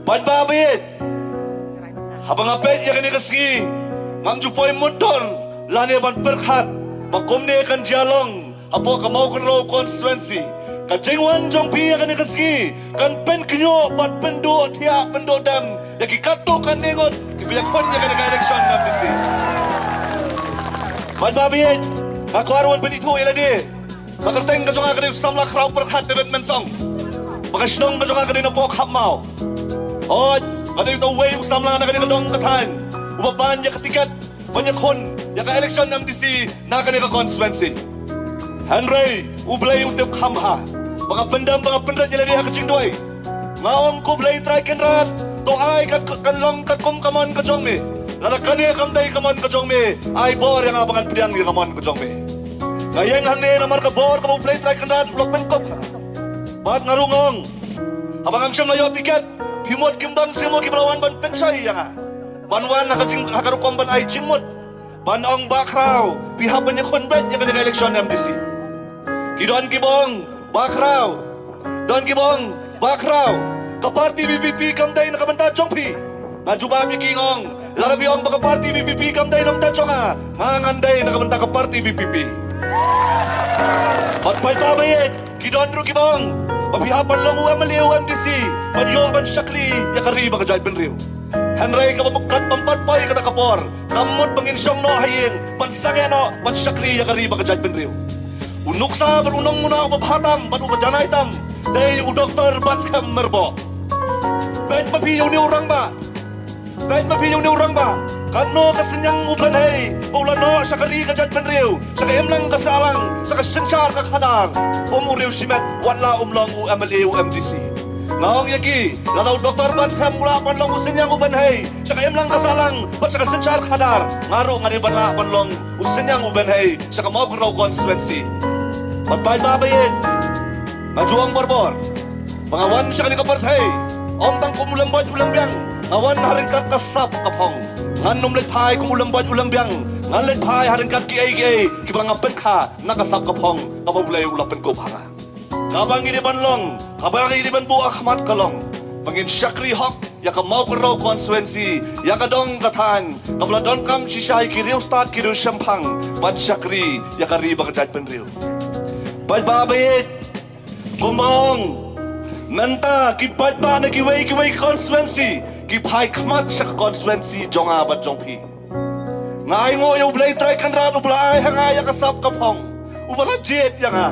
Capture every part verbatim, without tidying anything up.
Paidbah baieit, haba nga peit ïa kane ka sngi, ngam ju poi mutdur lane ban pyrkhat ba kumne kan jia long hapoh ka Mawkynrew constituency. Ka jingwan jong phi ïa kane ka sngi kan pynkynnoh bad pynduh thiah pynduh dem ïa ki katto katne ngut kiba ïakhun ïa kane ka election M D C. Paidbah baieit, nga kwah ruh ban pynithuh ïa lade. Ka kyrteng ka jong nga ka dei u samla khraw pyrkhat David Mensong, ba ka shnong ka jong nga ka dei na Pokhammaw. Hooid, nga dei uwei u samla na kane ka dong ka thaiñ uba pan ïa ka tiket ban ïakhun ïa ka election M D C na kane ka constituency. Hynrei U Blei u tip kham bha ba nga pyndem ba nga pynrit ïa lade ha ka jingduwai. Nga ong, ko Blei Trai Kynrad, to ai kat kan long katkum ka mon ka jong me. Lada kane kam dei ka mon ka jong me, ai bor ïa nga ba ngan pdiang ïa ka mon ka jong me. Nga ïeng hangne namar ka bor kaba U Blei Trai Kynrad u la pynkup ha nga. Bad nga ruh nga ong, haba ngam shym la ïoh tiket, phi mut kim don shuh mo kiba la wan ban pynshoi ïa nga, ban wan ha ka jing, ha ka rukom ban ai jingmut, ban ong, Bah Khraw, phi hap ban ïakhun beit ïa kane ka election M D C. Ki don kiba ong, Bah Khraw, don kiba ong, Bah Khraw, ka party V P P kam dei na ka bynta jong phi. Nga jubab ïa ki, nga ong, lada phi ong ba ka party V P P kam dei na ka bynta jong nga, nga ngan dei na ka bynta ka party V P P. Bad paidbah baieit, ki don ruh kiba ong ba phi hap ban long u M L A, u M D C, ban ïoh ban shakri ïa ka ri bad ka jaitbynriew. Hynrei kaba kat bym pat poi kata ka por, kam mut ba ngin shong noh ha ïing ban sangeh noh ban shakri ïa ka ri bad ka jaitbynriew. U nuksa bad u nongmuna uba bha tam bad uba janai tam, dei u Doktor Batskhem Myrboh. Peit ma phi ïa une u rangbah. Peit ma phi ïa une u rangbah. Katno ka synñiang u bynhei ba u la noh sha ka ri ka jaitbynriew, sha ka imlang ka sahlang, sha ka synshar ka khadar. Um u riew shimet, wat la um long u M L A, u M D C. Nga ong ïa ki, lada u Doktor Batskhem u lah ban long u synñiang u bynhei sha ka imlang ka sahlang bad sha ka synshar khadar, nga ruh ngan dei ban lah ban long u synñiang u bynhei sha ka Mawkynrew constituency. Bad paidbah baieit, nga ju ong borbor ba nga wan sha kane ka pyrthei ym tang kum u lembot u lembiang, nga wan ha ryngkat ka sap ka phong. Ngan ym leit phai kum u lembot u lembiang, ngan leit phai ha ryngkat kiei kiei kiba nga pynkha na ka sap ka phong kaba U Blei u la pynkup ha nga. Kaba ngi dei ban long, kaba ngi dei ban buh ha khmat ka long ba ngin shakri hok ïa ka Mawkynrew constituency, ïa ka dong ka thaiñ kaba la donkam shisha ïa ki riewstad ki riewshemphang ban shakri ïa ka ri bad ka jaitbynriew. Paidbah baieit, kumba ong, mynta ki paidbah na kiwei kiwei ki constituency ki phai khmat sha ka constituency jong nga bad jong phi. Nga ainguh ïa U Blei Trai Kynrad uba la ai ha nga ïa ka sap ka phong, uba la jied ïa nga.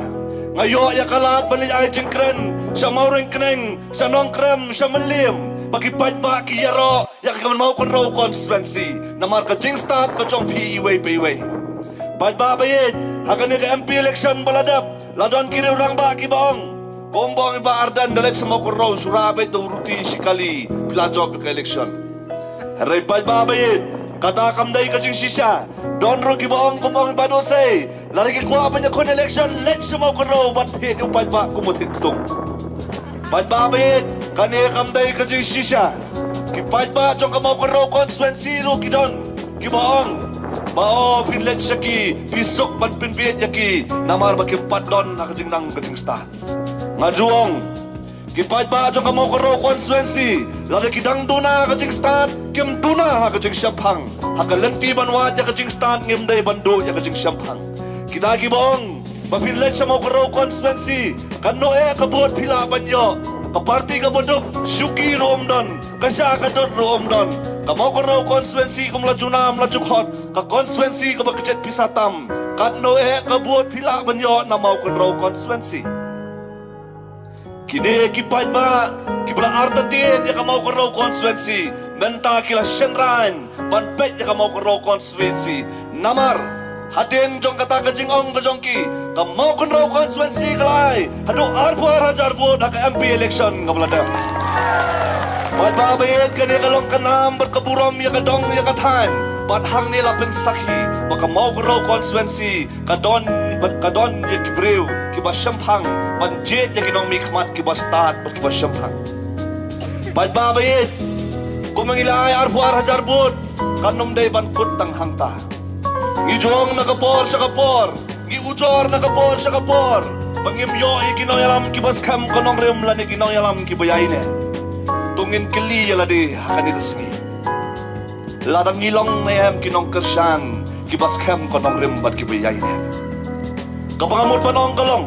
Nga ïoh ïa ka lad ban leit ai jingkren sha Mawryngkneng, sha Nongkrem, sha Mylliem, ba ki paidbah ki ïaroh ïa ka Mawkynrew constituency namar ka jingstad ka jong phi iwei pa iwei. Paidbah baieit, ha kane ka M P election ba la dep, la don ki riew rangbah kiba ong, kumba ong i Bah Ardent, da leit sha Mawkynrew, shu rah beit da u ruti shi kali, phi la jop ïa ka election. Hynrei paidbah baieit, kata kam dei ka jingshisha. Don ruh kiba ong kumba ong i Bah Dosei, lada ki kwah ban ïakhun election, leit sha Mawkynrew bad thied ïa u paidbah kum u thied ktung. Paidbah baieit, kane kam dei ka jingshisha. Ki paidbah jong ka Mawkynrew constituency ruh ki don kiba ong ba, o, phin leit sha ki, phi suk ban pynbieit ïa ki namar ba kim pat don ha ka jingnang ka jingstad. Nga ju ong, ki paidbah jong ka Mawkynrew constituency, lada ki dang duna ha ka jingstad, kim duna ha ka jingshemphang. Ha ka lynti ban wad ïa ka jingstad ngim dei ban duh ïa ka jingshemphang. Kita kiba ong ba phin leit sha Mawkynrew constituency, katno eh ka vote phi lah ban ïoh. Ka party kaba duk, shuki ruh ym don, ka sha ka dud ruh ym don. Ka Mawkynrew constituency kum la ju nam la ju khot, ka constituency kaba kjit pisa tam. Katno eh ka vote phi lah ban ïoh na Mawkynrew constituency. Kine ki paidbah kiba la artatien ïa ka Mawkynrew constituency, mynta ki la shynraiñ ban peit ïa ka Mawkynrew constituency. Namar hadien jong kata ka jingong ka jong ki, ka Mawkynrew constituency ka la ai haduh arphew ar hajar vote ha ka M P election kaba la dep. Paidbah baieit, kane ka long ka nam bad ka burom ïa ka dong ïa ka thaiñ. Bad hangne la pynsakhi ba ka Mawkynrew constituency ka don, ka don ïa ki briew kiba shemphang ban jied ïa ki nongmihkhmat kiba stad bad kiba shemphang. Paidbah baieit, kumba ngi la ai arphew ar hajar vote, kan ym dei ban kut tang hangta. Ngi ju ong na ka por sha ka por, ngi ujor na ka por sha ka por ba Ngim ïoh ïa ki nongïalam kiba skhem ka nongrim lane ki nongïalam kiba ïaineh. To ngin kylli ïa lade ha kane ka sngi. Lada ngi long ne em ki nongkyrshan kiba skhem ka nongrim bad kiba ïaineh. Kaba nga mut ban ong ka long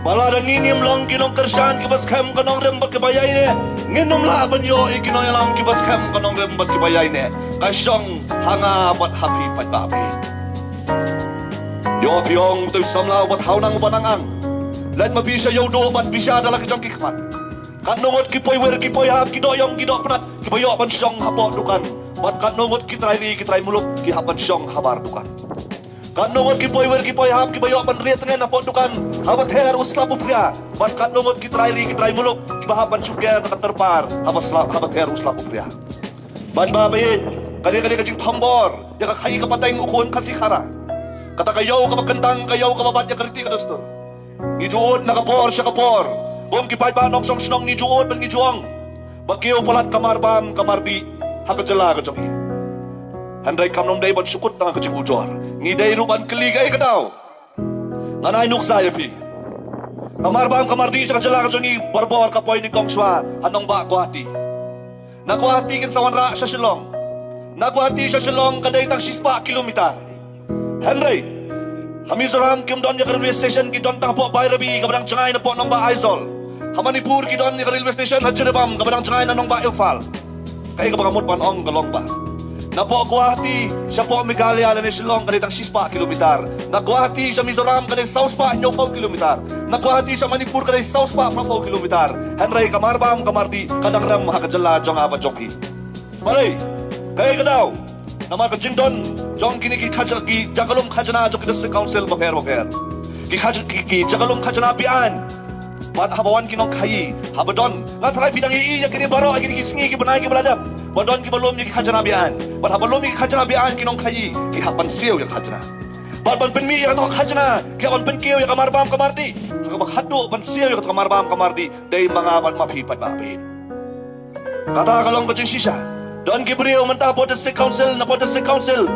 ba lada ngi ngim long ki nongkyrshan kiba skhem ka nongrim bad kiba ïaineh, ngin ym lah ban ïoh ïa ki nongïalam kiba skhem ka nongrim bad kiba ïaineh. Ka shong ha nga bad ha phi paidbah phi. Ïoh phi ong, to samla bad ha u nang u ba nang ang. Leit ma phi sha ïew duh bad pisa da la ki jong ki khmat. Katno ngut ki poiwir ki poihap, ki doh ïong ki doh pnat kiba ïoh ban shong hapoh dukan. Bad katno ngut ki trai ri ki trai muluk ki hap ban shong habar dukan. Katno ngut ki poiwir ki poihap kiba ïoh ban rieh tngen hapoh dukan haba ther u slap u phria. Bad katno ngut ki trai ri ki trai muluk kiba hap ban shu ker na ka tyrpar haba slap, haba ther u slap u phria. Bad ba ba ïeit, ka dei, ka dei ka jingthombor ïa ka khaïi ka pateng u khun Khasi Khara. Kata ka ïew kaba kyntang, ka ïew kaba bat ïa ka riti ka dustur. Ngi ju ud na ka por sha ka por. Kum ki paidbah nongshong shnong ngi ju ud bad ngi ju ong ba kiew palat ka marbam ka mardih ha ka jylla ka jong ngi. Hynrei kam nym dei ban shu kut tang ha ka jingujor. Ngi dei ruh ban kylli kaei ka daw. Ngan ai nuksa ïa phi. Ka marbam ka mardih sha ka jylla ka jong ngi barabor ka poi nyngkong shuwa ha nongbah Guwahati. Na Guwahati kin sa wanrah sha Shillong. Na Guwahati sha Shillong ka dei tang shispah kilometer. Hynrei ha Mizoram kim don ïa ka railway station, ki don tang hapoh Bairabi kaba dang jngai napoh nongbah Aizawl. Ha Manipur ki don ïa ka railway station ha Jiribam kaba dang jngai na nongbah Imphal. Kaei kaba nga mut ban ong ka long ba napoh Guwahati shapoh Meghalaya lane Shillong ka dei tang shispah kilometer. Na Guwahati sha Mizoram ka dei sawspah hynñiewphew kilometer. Na Guwahati sha Manipur ka dei sawspah phraphew kilometer. Hynrei ka marbam ka mardih ka dang rem ha ka jylla jong nga bad jong phi. Balei? Kaei ka daw? Namar ka jingdon jong kine ki khaj-, ki jaka lum khajna jong ki district council bapher bapher. Ki khaj-, ki, ki jaka lum khajna be-aiñ. Bad haba wan ki nongkhaïi, haba don, nga tharai phi dang ïohi ïa kine baroh, ïa kine ki sngi ki bnai kiba la dep, ba don kiba lum ïa ki khajna be-aiñ. Bad haba lum ïa ki khajna be-aiñ ki nongkhaïi ki hap ban siew ïa ka khajna. Bad ban pynmih ïa kata ka khajna ki hap ban pynkiew ïa ka marbam ka mardih. Ha kaba khatduh ban siew ïa kata ka marbam ka mardih dei ma nga bad ma phi paidbah phi. Kata ka long ka jingshisha. Don ki briew mynta hapoh district council, napoh district council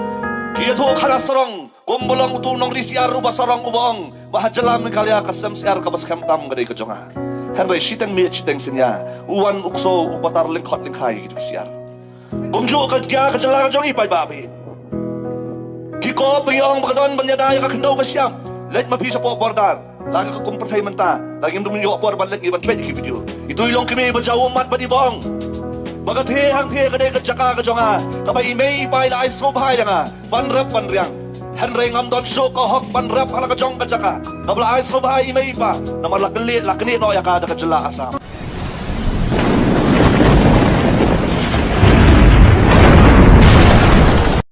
ki ïathuh khana sarong. Kumba long utu u nongri syiar uba sarong uba ong ba ha jylla Meghalaya ka sem syiar kaba skhem tam ka dei ka jong nga. Hynrei shiteng miet shiteng synñia u wan u kso u patar lyngkhot lyngkhai ïa ki syiar. Kumjuh ka jia ka jylla ka jong ngi paidbah phi. Ki kop ba ngi ong ba ka don ban ïada ïa ka khyndew ka shyiap. Leit ma phi shapoh border. La ka kum pyrthei mynta la ngim dum ïoh por ban leit ngi ban peit ïa ki video. Itu i longkmie ba jaw ummat bad i ba ong ba ka thie hangthie ka dei ka jaka ka jong nga, kaba i mei i pa i la ai sngewbha ïa nga ban rep ban riang. Hynrei ngam don shuh ka hok ban rep ha la ka jong ka jaka kaba la ai sngewbha i mei i pa, namar la kyllieh la knieh noh ïa ka da ka jylla Assam.